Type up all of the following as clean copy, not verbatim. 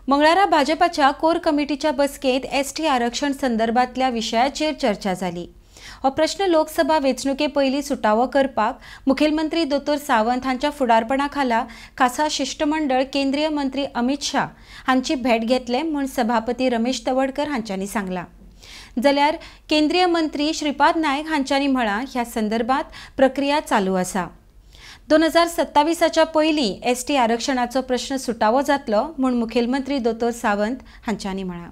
मंगळारा भाजपाच्या कोर कमिटीच्या बसकेंत एसटी आरक्षण संदर्भातल्या विशयाचेर चर्चा जाली. हो प्रश्न लोकसभा वेंचणुके पयलीं सुटावो करपाक मुखेलमंत्री दोतोर सावंत हांच्या फुडारपणा खाला खासा शिश्टमंडळ केंद्रीय मंत्री अमित शाह हांची भेट घेतले म्हूण सभापती रमेश तवडकर हांच्यांनी सांगलां. जाल्यार केंद्रीय मंत्री श्रीपाद नायक हांच्यांनी म्हळां, ह्या संदर्भात प्रक्रिया चालू आसा. 2027च्या पयलीं एसटी आरक्षणाचो प्रश्न सुटावो जातलो म्हूण मुखेलमंत्री दोतोर सावंत हांच्यांनी म्हळां.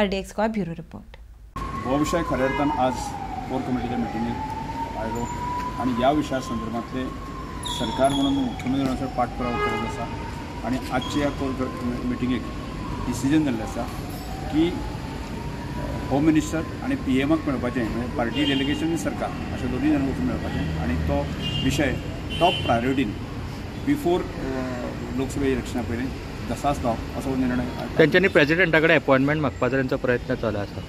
RDX Goa bureau report. हो विशय खऱ्या अर्थान आज कोर कमिटीच्या मिटिंगेक आयलो आनी ह्या विशया संदर्भातले सरकार म्हणून मुख्यमंत्र्यांचो पाठपुरावा करत आसा आनी आजच्या ह्या कोर मिटिंगेक डिसिजन जाल्लें आसा की होम मिनिस्टर आनी पीएमाक मेळपाचें, म्हणजे पार्टी डेलिगेशन आनी सरकार अशें दोनूय जाणांक वचून मेळपाचें आनी तो विशय टॉप प्रायोरिटीन बिफोर लोकसभा इलेक्शना पयलीं दसाच लावप असो निर्णय. तेंच्यांनी प्रेजिडेंटा कडेन अपॉयंटमेंट मागपाचो तेंचो प्रयत्न चालू आसा.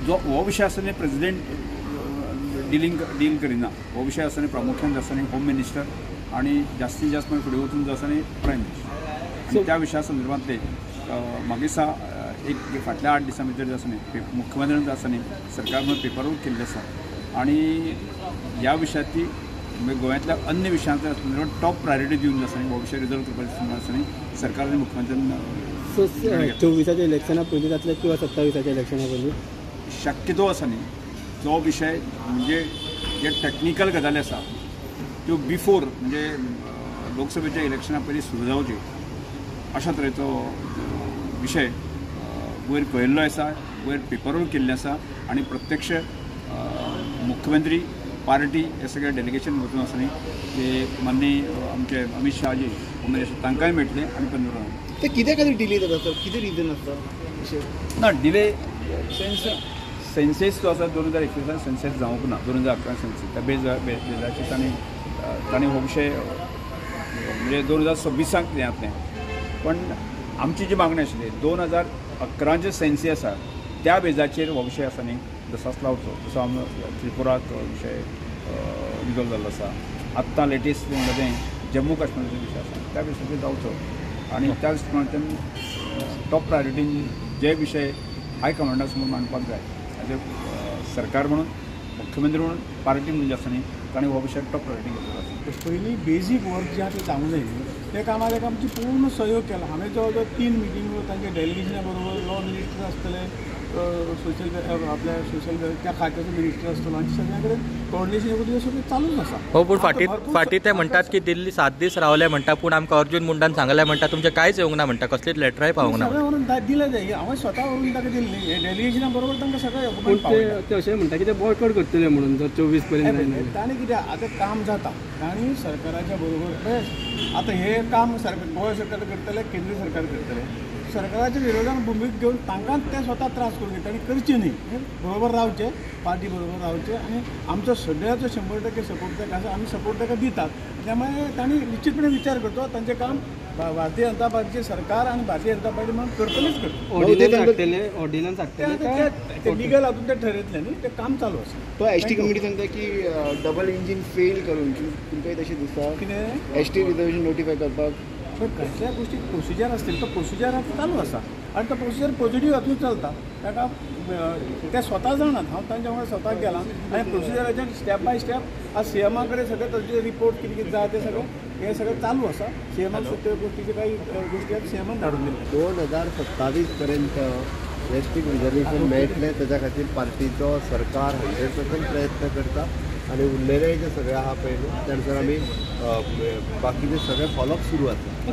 जो हो विशय आसतना प्रेजिडेंट डील करिना, हो विशय आसतना प्रामुख्यान आसतना होम मिनिस्टर आनी जास्तीत जास्त मागीर फुडें वचून जो आसतना प्रायम मिनिस्टर. आनी त्या विशया संदर्भातले म्हाका दिसता एक फाटल्या 8 दिसां भितर जे आसा न्ही मुख्यमंत्र्यान जे आसा न्ही सरकार म्हणून पेपर वर्क केल्लें आसा आनी ह्या विशयाची गोंयांतल्या अन्य विशयांच्या संदर्भात टॉप प्रायोरिटी दिवन जे आसा न्ही हो विशय रिजॉल्व करपाचे आसा न्ही सरकार आनी मुख्यमंत्र्यान. 24च्या इलेक्शना पयलीं जातलें किंवा 27च्या इलेक्शना पयलीं शक्यतो आसा न्ही जो विशय म्हणजे जे टॅक्निकल गजाली आसा त्यो बिफोर म्हणजे लोकसभेच्या इलेक्शना पयलीं सुरू जावची अशा तरेचो विशय वयर कळिल्लो आसा, वयर पेपर वर्क केल्लें आसा आनी प्रत्यक्ष मुख्यमंत्री पार्टी हे सगळे डेलिगेशन वचून आसा न्ही ते माननीय आमचे अमित शहाजी होम मिनिस्टर तांकांय मेळटले आनी पंतप्रधान. ते कितें खातीर डिले जाता सर, कितें रिजन आसता? ना, डिले सेन्स सेन्सेस जो आसा 2021 सेन्सेस जावंक ना, 2011 सेन्सेस त्या बेजाचेर तांणी हो विशय म्हणजे 2026 हें जातलें. पण आमची जी मागणी आशिल्ली 2011 सेन्सी आसा त्या बेजाचेर हो विशय आसा न्ही दसाच लावचो, जसो आमी त्रिपुराक विशय रिजॉल्व जाल्लो आसा, आत्तां लेटेस्ट म्हणटा तें जम्मू काश्मीराचो विशय आसा त्या विशयाचेर जावचो आनी त्या दृश्टिकोणांतल्यान टॉप प्रायोरिटीन जे विशय हाय कमांडा समोर मांडपाक जाय एज अ सरकार म्हणून मुख्यमंत्री म्हणून पार्टी म्हणून जे आसा न्ही तांणी हो विशय टॉप प्रायोरिटी घेतलो आसा. पयलीं बेजीक वर्क जें आसा तें जावंक जाय न्ही, त्या कामाक ताका आमची पूर्ण सहयोग केला. हांवें जवळ जवळ 3 मिटिंगो तांच्या डेलिगेशना बरोबर लॉ मिनिस्टर आसतले, सोशल आपल्या सोशल त्या खात्याचो मिनिस्टर आसतलो आनी सगळ्या कडेन कोऑर्डिनेशन करून सगळें चालूच आसा. हो, पूण फाटीं फाटीं ते म्हणटात की दिल्ली 7 दीस रावले म्हणटा, पूण आमकां अर्जून मुंडान सांगलें म्हणटा तुमचें कांयच येवंक ना म्हणटा, कसलीच लेटराय पावूंक ना. सगळें व्हरून दिलें जाय, हांवें स्वता व्हरून ताका दिल्ली हे डेलिगेशना बरोबर तांकां सगळें डॉक्युमेंट पावयता. ते अशें म्हणटा की ते बॉयकॉट करतले म्हणून जर 24 पर्यंत ताणें कितें आतां काम जाता तांणी सरकाराच्या बरोबर आतां हें काम सरकार गोंय सरकार करतलें, केंद्र सरकार करतलें, सरकाराच्या विरोधान भुमिका घेवन तांकां ते स्वता त्रास करून घेता आनी करचें न्ही, बरोबर रावचें, पार्टी बरोबर रावचें आनी आमचो सगळ्याचो 100% सपोर्ट ताका आसा, आमी सपोर्ट ताका दितात. त्यामुळे तांणी निश्चितपणे विचार करतो तांचें काम भारतीय जनता पार्टीचें सरकार आनी भारतीय जनता पार्टी म्हणून करतलीच करतली. ऑर्डिनन्स हाडटले, ते लिगल हातून ते ठरयतले न्ही, तें काम चालू आसा. तो एस टी कमिटी सांगता की डबल इंजीन फेल करून तुमकांय तशें दिसता कितें एस टी रिजर्वेशन नोटिफाय करपाक? पण कसल्या गोष्टी प्रोसिजर असतील तो प्रोसिजर आता चालू आसा आनी तो प्रोसिजर पॉझिटिव्ह हातून चलता. ताका ते स्वता जाणात, हांव तांच्या वांगडा स्वता गेलां आनी प्रोसिजराचेर स्टेप बाय स्टेप आज सीएमा कडेन सगळें तांचे रिपोर्ट कितें कितें जाय तें सगळें हें सगळें चालू आसा. सीएमाक त्यो गोष्टीचे काही गोष्टी आज सीएमान धाडून दिल्यो. 2027 पर्यंत एस टीक रिजर्वेशन मेळटलें ताच्या खातीर पार्टीचो सरकार 100% प्रयत्न करता आनी उरलेलें जें सगळें आहा पळय न्हू त्यानुसार आमी बाकीचे सगळे फॉलोअप सुरू आसा.